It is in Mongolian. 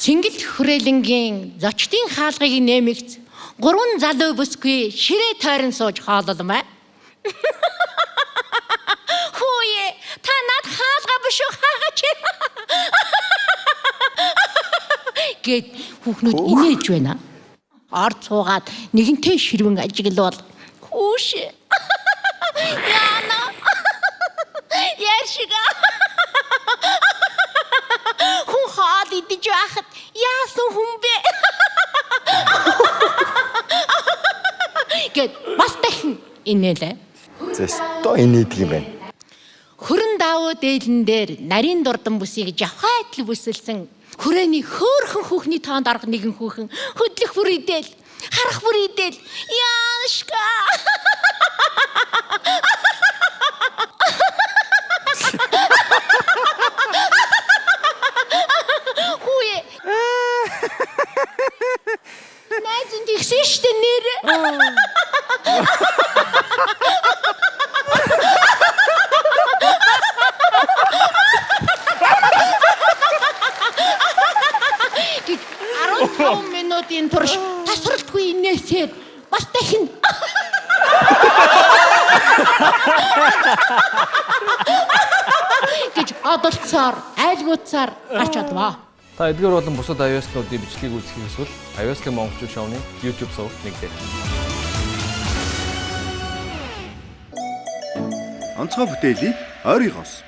Цэнгэл хүрээлэнгийн зочдын хаалгыг нэмэгц гурван залуу бүсгүй ширээ тойрон сууж хоололмаа. Хүүе, та над хаалга биш үү хаагаач. Гэт хүүхнүүд инээж байна. Орд суугаад нэгэнтэй ширвэн ажиглуул. Хүүш. Яна. Яшига. Хүн хоол идэж байхад яасан хүн бэ? Гэт бас дахин инээлээ. Зөстөө инээдэг юм байна. Хөрөн даавуу дээлэн дээр нарийн дурдан бүсийг жавхай адил бүсэлсэн хүрээний хөөхөн хүүхний тоонд орох нэгэн хүүхэн хөдлөх бүр идэл харах бүр идэл яашка. Хүүе. Найз нь тэгсэн штэ нэр. Гэж 15 минутын турш тасралтгүй инээсээр бас дахин гэж одолцоор айлгууцаар гарч одвоо. Та эдгээр болон бусад авьяаслуудын бичлэгийг үзэхийг хүсвэл Авьяаслаг Монголчууд шоуны YouTube сувагт нэгдээ. Онцгой бүтээлийг ойрынхоос